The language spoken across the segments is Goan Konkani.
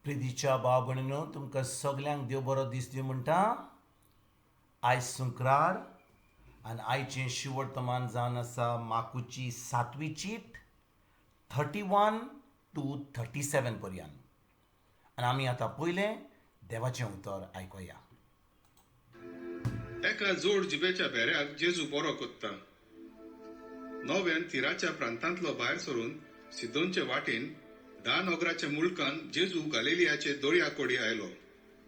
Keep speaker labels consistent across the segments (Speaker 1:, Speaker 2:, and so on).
Speaker 1: प्रितीच्या भाव भयणीनो, तुमकां सगल्यांक देव बरो दीस दी म्हणटा. आयज शुक्रार आनी आयचें शिवर्तमान जावन आसा माकुची सातवी चीट 31 to 37 पर्यंत. आनी आमी आतां पयलें देवाचें उतर आयकुया.
Speaker 2: एका जोड जिबेच्या भेऱ्याक जेजू बरो कोत्ता. नव्यान तिराच्या प्रांतांतलो भायर सरून सिदोनचे वाटेन दा नगराच्या मुळकान जेजू गालिलियाचे दर्या कडेन आयलो.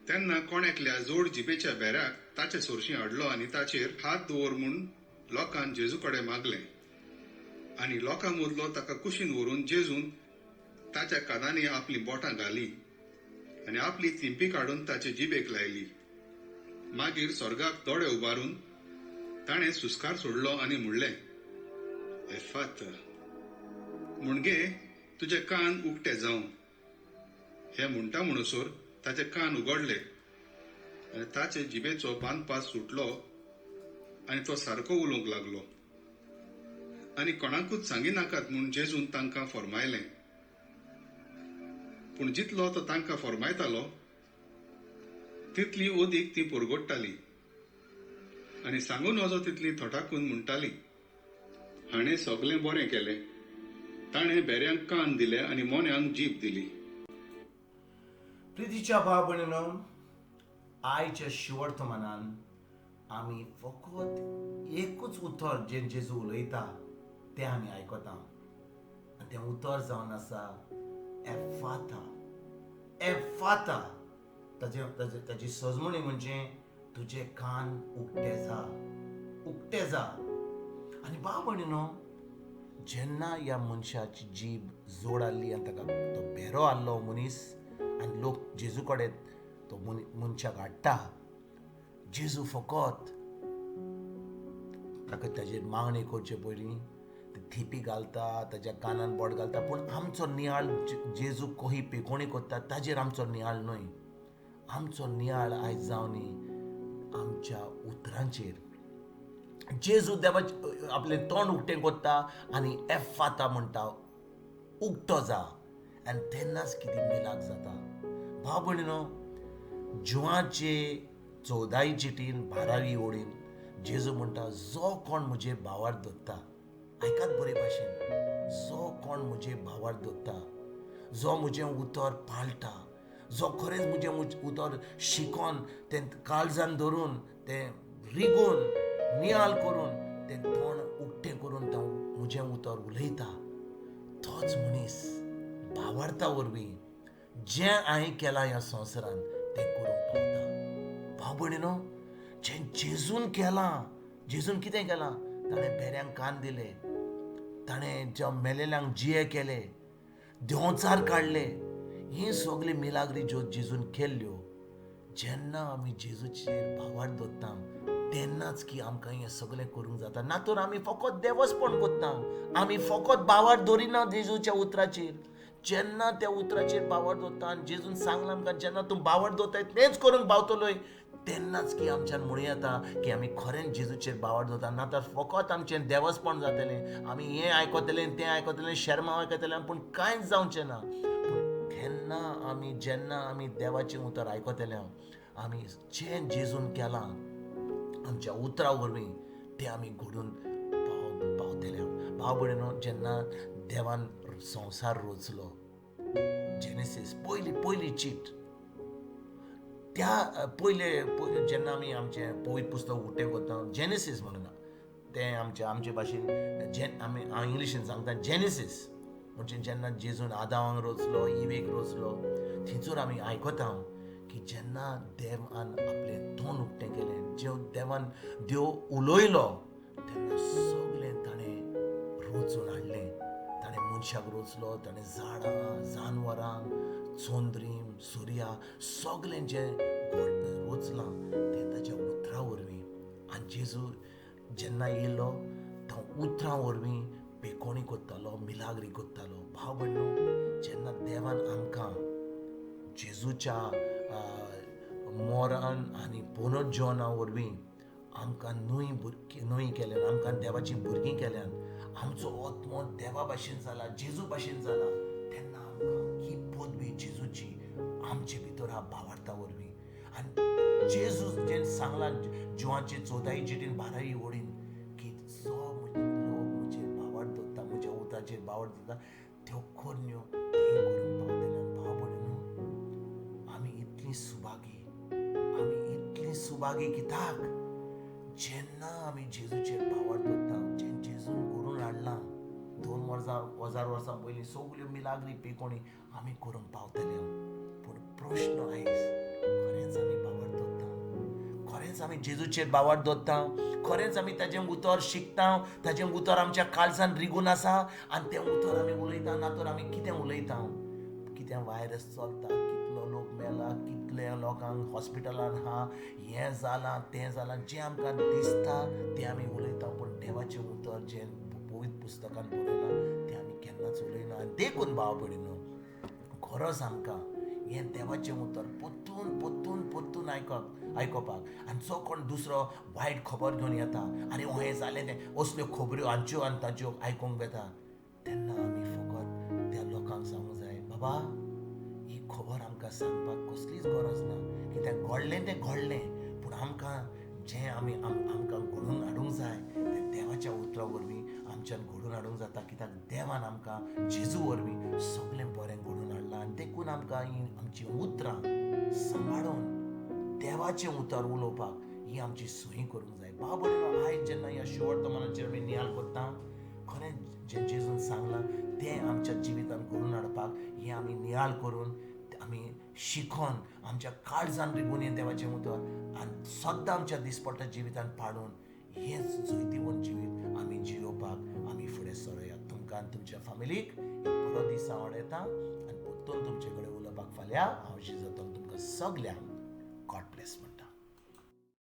Speaker 2: तेन्ना कोण एकल्या जोड जिबेच्या भेऱ्याक ताचे सोरशीं हाडलो आनी ताचेर हात दवर म्हूण लोकान जेजू कडेन मागलें. आनी लोकां मदलो ताका कुशीन व्हरून जेजून ताच्या कानांनी आपलीं बोटां घालीं आनी आपली थिंपी काडून ताचे जिबेक लायली. मागीर स्वर्गाक दोळे उबारून ताणें सुस्कार सोडलो आनी म्हणलें, एफात, म्हणजे तुजे कान उक्ते जावं. हे म्हणटा म्हणसर ताचे कान उगडले आनी ताचे जिबेचो बांदपास सुटलो आनी तो सारको उलोवंक लागलो. आनी कोणाकूच सांगिनाकात म्हूण जेजून तांकां फर्मायलें. पूण जितलो तो तांकां फर्मायतालो तितली अदीक ती पुरगोडटाली आनी सांगू नजो तितली थटाकून म्हणटाली, हाणें सगलें बरें केलें, ताणें भेऱ्यांक कान दिले आनी मोन्यांक जीब दिली.
Speaker 1: प्रितीच्या भाव भयणीनो, आयच्या शिवर्तमानान आमी फकत एकूच उतर जें जेजू उलयता तें आमी आयकता आनी तें उतर जावन आसा एफाता. एफाता, ताजे ताजे ताजी सजमणी म्हणजे तुजे कान उक्ते जा, उक्ते जा. आनी भाव भयणीनो, जेन्ना ह्या मनशाची जीब जोड आहली आनी ताका तो भेरो आहलो मनीस आनी लोक जेजू कडेन तो मनशाक हाडटा, जेजू फकत ताका ताजेर मागणी करचे पयलीं ती थिपी घालता, ताज्या कानान बोट घालता. पूण आमचो नियाळ जेजू कही पेकोणी करता ताजेर आमचो नियाळ न्हय. आमचो नियाळ आयज जावनी आमच्या उतरांचेर. जेजू देवाचें आपलें तोंड उक्तें करता आनी एफाता म्हणटा, उक्तो जा. आनी तेन्नाच कितें मिलाक जाता. भाव भयणीनो, जुवाचे 14वी चिटीन 12वी ओळीन जेजू म्हणटा, जो कोण म्हजेर भावार्थ दवरता, आयकात बरे भाशेन, जो कोण म्हजेर भावार्थ दवरता, जो म्हजें उतर पाळटा, जो खरेंच म्हजें उतर शिकोन तें काळजान धरून तें रिगून नियाळ करून तें तोंड उक्तें करून तो म्हजें उतर उलयता, तोच मनीस भावार्था वरवीं जें हांवें केलां ह्या संवसारान तें करूंक पावता. भाव भयणीनो, जें जेजून केलां, जेजून कितें केलां? ताणें भेऱ्यांक कान दिले, ताणें ज्या मेलेल्यांक जिये केले, देंवचार काडले. ही सगळी मिलाग्री ज्यो जेजून केल्ल्यो, जेन्ना आमी जेजूचेर भावार्थ दवरता तेन्नाच की आमकां हें सगळें करूंक जाता. ना तर आमी फकत देवसपण करता, आमी फकत भावार्थ दवरिना जेजूच्या उतराचेर. जेन्ना त्या उतराचेर भावार्थ दवरता आनी जेजून सांगलां आमकां, जेन्ना तूं भावार्थ दवरताय तेंच करूंक पावतलोय, तेन्नाच की आमच्यान म्हणूं येता की आमी खरेंच जेजूचेर भावार्थ दवरता. ना तर फकत आमचें देवसपण जातलें, आमी हें आयकतलें, तें आयकतलें, शेर्मांव आयकतलें, पूण कांयच जावचें ना. पूण केन्ना आमी जेन्ना आमी देवाचें उतर आयकतले, आमी जें जेजून केलां आमच्या उतरा वरवीं तें आमी घडून पावतले. भाव भयणीनो, जेन्ना देवान संवसार रचलो, जेनेसीस पयली पयली चीट, त्या पयले जेन्ना आमी आमचें पवित्र पुस्तक उक्तें करता, जेनेसीस म्हणून तें आमचे आमचे भाशेन जे आमी हांव इंग्लिशीन सांगता, जेनेसीस म्हणजे जेन्ना जेजून आदावांक रचलो, इवेक रचलो, थंयसर आमी आयकता की जेन्ना देवान आपलें तोंड उक्तें केलें, जेव देवान देव उलयलो, तेन्ना सगळें ताणें रचून हाडलें. ताणें मनशाक रचलो, ताणें झाडां, जानवरांक, चंद्रीम, सुर्या, सगळें जें रचलां तें ताच्या उतरा वरवीं. आनी जेजू जेन्ना येयलो तो उतरां वरवीं पेकोणी करतालो, मिलाग्री करतालो. भाव भयणीनो, जेन्ना देवान आमकां जेजूच्या मोरान आनी पुनर्जीवना वरवीं आमकां न्हय भुरगीं न्हय केल्यान, आमकां देवाचीं भुरगीं केल्यान, आमचो आत्मो देवा भाशेन जाला, जेजू भाशेन जाला, तेन्ना आमकां ही पदवी जेजूची आमचे भितर आहा भावार्था वरवीं. आनी जेजू जें सांगलां जिवाचे 14 जेटीन 12 ओडीन की जो लोक म्हजेर भावार्थ दवरता, म्हज्या उतराचेर भावार्थ दवरता, त्यो करण्यो ती करूंक पावतले. भाव भयणीनो, आमी इतली सुभागी, आमी इतली सुभागी कित्याक जेन्ना आमी जेजूचेर भावार्थ दवरता, जें जेजून करून हाडलां 2000 वर्सां पयलीं सगल्यो मिलाग्री पेकोणी आमी करूंक पावतले. पूण प्रश्न आयज, खरेंच आमी भावार्थ दवरता? खरेंच आमी जेजूचेर भावार्थ दवरता? खरेंच आमी ताजें उतर शिकता? ताजें उतर आमच्या काळजान रिगून आसा आनी तें उतर आमी उलयता? ना तर आमी कितें उलयता? कितें व्हायरस चलता, कितलो लोक मेला, कितले लोकांक हॉस्पिटलान आहा, हें जालां तें जालां, जें आमकां दिसता तें आमी उलयता. पूण देवाचें उतर जें पवित्र पुस्तकान बरयलां तें आमी केन्नाच उलयना. आनी देखून भाव भयणीनो, गरज आमकां हें देवाचें उतर परतून परतून परतून आयकोपाक. आनी जो कोण दुसरो वायट खबर घेवन येता, आनी हें जालें तें, असल्यो खबऱ्यो हांच्यो आनी तांच्यो आयकूंक येता, तेन्ना आमी फकत त्या लोकांक सांगूंक जाय, बाबा ही खबर आमकां सांगपाक कसलीच गरज ना, कित्याक घडलें तें घडलें, पूण आमकां जें आमी आमकां घडोवन हाडूंक जाय तें देवाच्या उतरा वरवीं आमच्यान घडोवन हाडूंक जाता. कित्याक देवान आमकां जेजू वरवीं सगळें बरें घडोवन हाडलां. आनी देखून आमकां ही आमचीं उतरां सांबाळून देवाचें उतर उलोवपाक ही आमची सोयी करूंक जाय. भाव भयणीनो, आयज जेन्ना ह्या शिवर्तमानाचेर आमी नियाळ करता, खरें जें जेजून सांगलां तें आमच्या जिवितान घडोवन हाडपाक हें आमी नियाळ करून आमी शिकोन आमच्या काळजान रिगून हें देवाचें उतर आनी सद्दां आमच्या दिसपट्ट्या जिवितान पाडून हेंच जैतिवंत जिवीत आमी जियोवपाक आमी फुडें सरोया. तुमकां आनी तुमच्या फामिलीक एक बरो दीस हांव वाडयता आनी परतून तुमचे कडेन उलोवपाक फाल्यां हांव जातलो. तुमकां सगल्यांक गॉड ब्लेस म्हणटा.